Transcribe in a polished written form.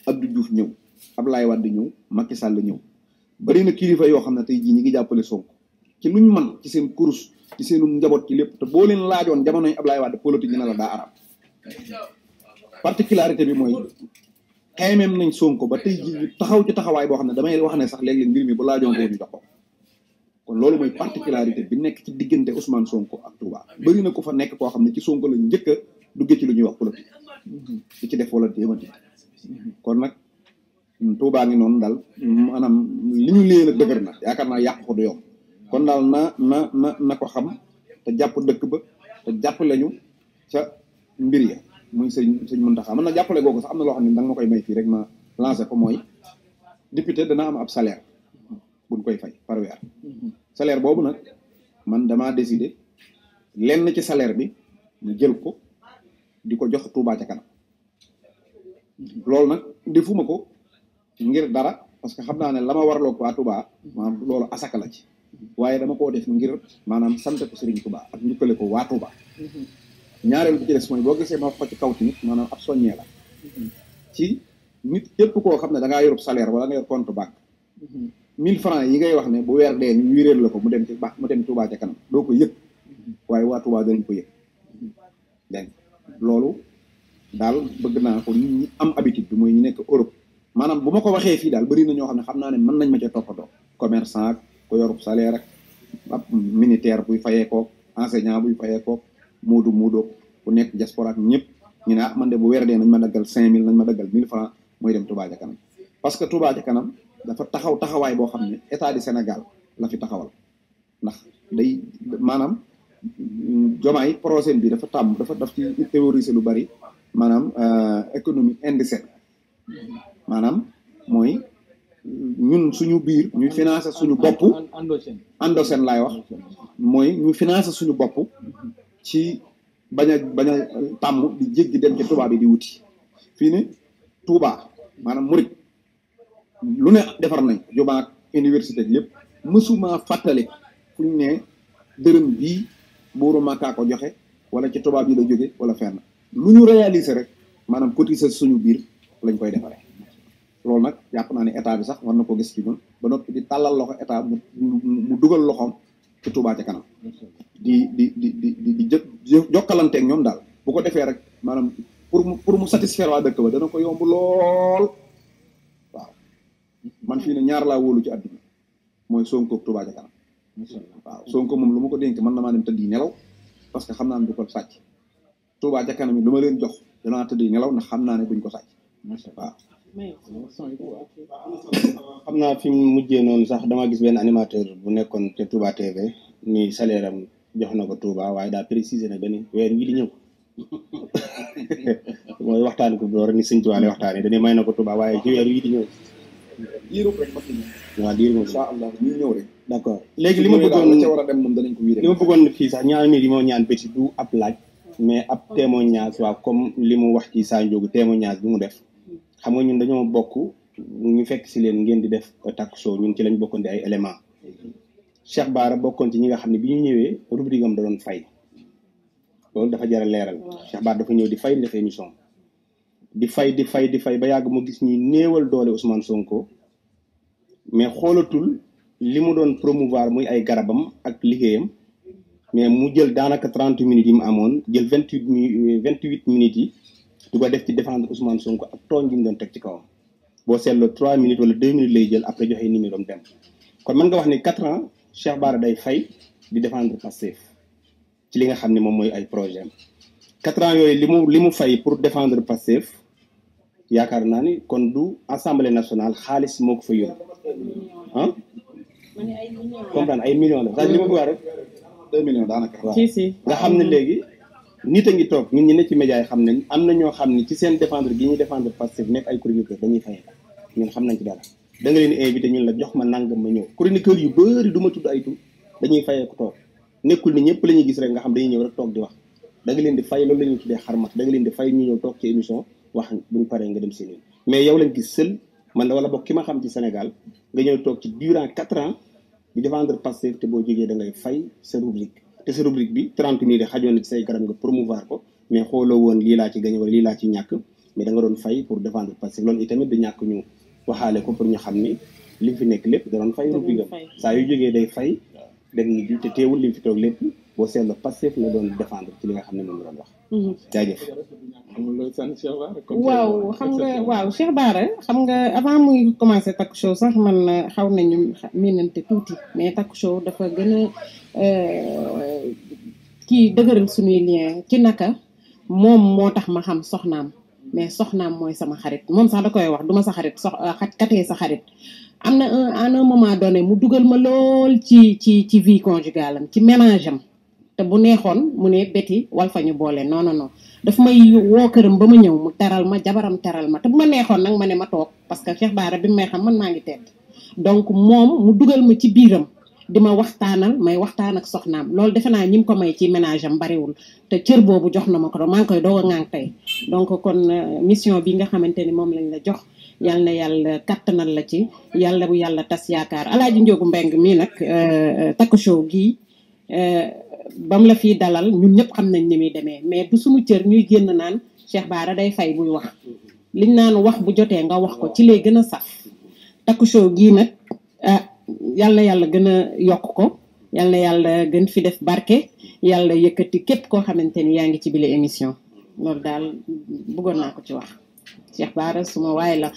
Abdou Diouf ñëw Ablaye Wade ñëw Macky Sall ñëw bari na kilifa yoo xam ne tey jii ñi ngi jàppale Sonko ci luñ man ci seen kurus ci seenu njaboot ci lépp te boo leen laajoon jamonoy Ablaye Wade politique ñu ne la daa arab particularité bi mooy xaymeem nañ Sonko ba tey jii taxaw ci taxawaay boo xam ne damay wax ne sax léeg-léeg mbir mi bu laajoon ko ñu jox ko kon loolu mooy particularité bi nekk ci diggante Ousmane Sonko ak Touba bari na ko fa nekk koo xam ne ci Sonko la njëkk a duggee ci lu ñuy wax politique di ci def wala démati kon nag Touba ngi noonu daal maanaam li ñu leen a dëgër na yaakaar naa yàq ko du yomb kon daal na ko xam te jàpp dëkk ba te jàppale ñu ca mbir ya muy sëñ Mountakha man na jàppale googu sax am na loo xam ne danga ma koy may fii rek ma lancé ko mooy député dana am ab salaire buñ koy fay par weer salaire boobu nag man damaa décidé lenn ci salaire bi mu jël ko di ko jox Touba ca kanam loolu nag defuma ko ngir dara parce que xam naa ne la ma warloo ko waa Touba maanaam loolu asaka la ci waaye dama koo def ngir maanaam sant ko Serigne Touba ak njukkale ko waa Touba ñaareel bi ci des mooy boo gisee ma wax ko ci kaw tamit maanaam ab soññee la ci nit képp koo xam ne da ngaa yorub salaire wala nga yor compte banque 1000 francs yi ngay wax ne bu weer dee ñu wiréel la ko mu dem ci mu dem Touba ca kanam doo ko yëg waaye waa Touba danañ ko yëg dégg loolu daal bëgg naa ko nit ñi am habitude bi mooy ñu nekk Europe maanaam bu ma ko waxee fii daal bëri na ñoo xam ne xam naa ne mën nañ ma ca toppatoo commerçant ak ko yorub salaire ak ab militaire buy fayee koog enseignant buy fayee koog muudu ku nekk diaspora ak ñëpp ñu ne man de bu weer dee nañ ma daggal 5000 nañ ma daggal 1000 francs mooy dem Touba ca kanam parce que Touba ca kanam dafa taxawaay boo xam ne état du Sénégal la fi taxawal ndax day maanaam jomaay projet bi dafa daf ci théoriser lu bari maanaam économie indicelle maanaam mooy ñun suñu biir ñuy financer suñu bopp endogène laay wax mooy ñu financer suñu bopp ci bañ a tàmm di jéggi dem ci Touba bi di wuti fii ne Touba maanaam murit lu ne defar nañ jumaa ak université ak lépp mësuma fàttali fu ñu ne dërëm bii buuru Makka ko joxe wala ci Touba bi la jóge wala fenn lu ñu réaliser rek maanaam cotiser suñu biir lañ koy defaree loolu nag jàpp naa ne état bi sax war na ko gis ci ñun ba noppi di tàllal loxo état mu dugal loxoom ci Touba ca kanam di jokkalanteeg ñoom daal bu ko defee rek maanaam pour mu satisfaire waa dëkk ba dana ko yomb lool waaw man fii ne ñaar laa wóolu ci àdduna mooy Sonko ak Touba ca kanam waaw Sonko moom lu ma ko dénk man na maa dem tëddi nelaw parce que xam naa ne du ko sàcc Touba ca kanam yi lu ma leen jox danaa tëddi nelaw ndax xam naa ne duñ ko sàcc waaw xam naa fi mu mujjee noonu sax dama gis benn animateur bu nekkoon te Touba TV ni salaire am jox na ko Touba waaye daa préciser na benn weer wi di ñëw mooy waxtaan ko door ni sëñ Tuwaale waxtaanee dañuy may na ko Touba waaye ci weer wi di ñëw diiru rek parce que waaw diiru incha allah ñu ñëw rek d'accord léegi li ma bëggoon ca war a dem moom danañ ko wiire li ma bëggoon fii sax ñaar mi di moo ñaan petit du ab laaj mais ab témoignage waaw comme li mu wax ci Sa Ndiogou témoignage bi mu def xam nga ñun dañoo bokk ñu fekk si leen ngeen di def takk show ñun ci lañ bokkoon di ay éléments Cheikh Bara bokkoon ci ñi nga xam ne bi ñu ñëwee rubrique am da doon fay loolu dafa jar a leeral Cheikh Bara dafa ñëw di fay di def émission di fay ba yàgg mu gis ñi néewal doole Ousmane Sonko mais xoolatul li mu doon promouvoir muy ay garabam ak liggéeyam mais mu jël daanaka 30 minutes yi mu amoon jël 28 minutes yi du ko def ci défendre Ousmane Sonko ak tooñ gi mu doon teg ci kawam boo seetloo 3 minutes wala 2 minutes lay jël après joxe numéro am dem kon mën nga wax ni 4 ans Cheikh Bara day fay di défendre Pastef ci li nga xam ne moom mooy ay projet am 4 ans yooyu li mu fay pour défendre Pastef yaakaar naa ni kon du assemblée nationale xaalis moo ko fa yóbbu ah comprendre ay millions la c'est li ma bëgg rek 2 millions daanaka waaw nga xam ne léegi nit a ngi toog ñun ñi ne ci média yi xam nañ am na ñoo xam ne ci seen défendre gi ñuy défendre Pastef nekk ay chroniqueur dañuy fay ñun xam nañ ci dara da nga leen invité ñun la jox ma nangam ma ñëw chroniqueur yu bëri du ma tudd ay tur dañuy fayee ko toog nekkul ni ñëpp la ñuy gis rek nga xam dañuy ñëw rek toog di wax da nga leen di fay loolu la ñuy tuddee xarmat da nga leen di fay ñu ñëw toog ci émission wax buñu paree nga dem seen yoon mais yow lañ gis seul man wala bokk ki ma xam ci Sénégal nga ñëw toog ci durant 4 ans di défendre Pastef te boo jógee da ngay fay sa rubrique te sa rubrique bi 30 minutes xajoon na ci say garab nga promouvoir ko mais xooloo woon lii laa ci gañe wala lii laa ci ñàkk mais da nga doon fay pour défendre Pastef loolu itamit du ñàkk ñu waxaale ko pour ñu xam ni li fi nekk lépp da doon fay rubrigam saa yu jógee day fay dem ni te teewul li fi toog lépp boo seetloo Pastef la doon défendre ci li nga xam ne moom la doon wax jaajëf waaw xam nga waaw Cheikh Bara xam nga avant muy commencé Taku Show sax man xaw nañu miinante tuuti mais Taku Show dafa gën a kii dëgëral suñuy lien ci naka moom moo tax ma xam soxnaam mais soxnaam mooy sama xarit moom sax da koy wax duma sa xarit katee sa xarit am na à un moment donné mu dugal ma lool ci vie conjugale am ci ménage am te bu neexoon mu ne Betty wal fa ñu boole non non non daf may woo këram ba ma ñëw mu teral ma jabaram teral ma te bu ma neexoon nag ma ne ma toog parce que Cheikh Bara bi may xam man maa ngi tedd donc moom mu dugal ma ci biiram di ma waxtaanal may waxtaan ak soxnaam loolu defe naa ñi mu ko may ci ménage am bariwul te cër boobu jox na ma ko maa ngi koy doog a ŋàng tey donc kon mission bi nga xamante ni moom lañ la jox yal na yàlla kattanal la ci yàlla bu yàlla tas yaakaar Alaaji Njóogu Mbeng mii nag Taku Show gii bam la fii dalal ñun ñëpp xam nañ ni muy demee mais du suñu cër ñuy génn naan Cheikh Bara day fay buy wax liñ naan wax bu jotee nga wax ko ci lay gën a saf Taku Show gii nag yàlla yàlla gën a yokk ko yàlla yàlla gën fi def barke yàlla yëkkati képp koo xamante ni yaa ngi ci bile émission loolu daal bëggoon naa ko ci wax Cheikh Bara suma waay la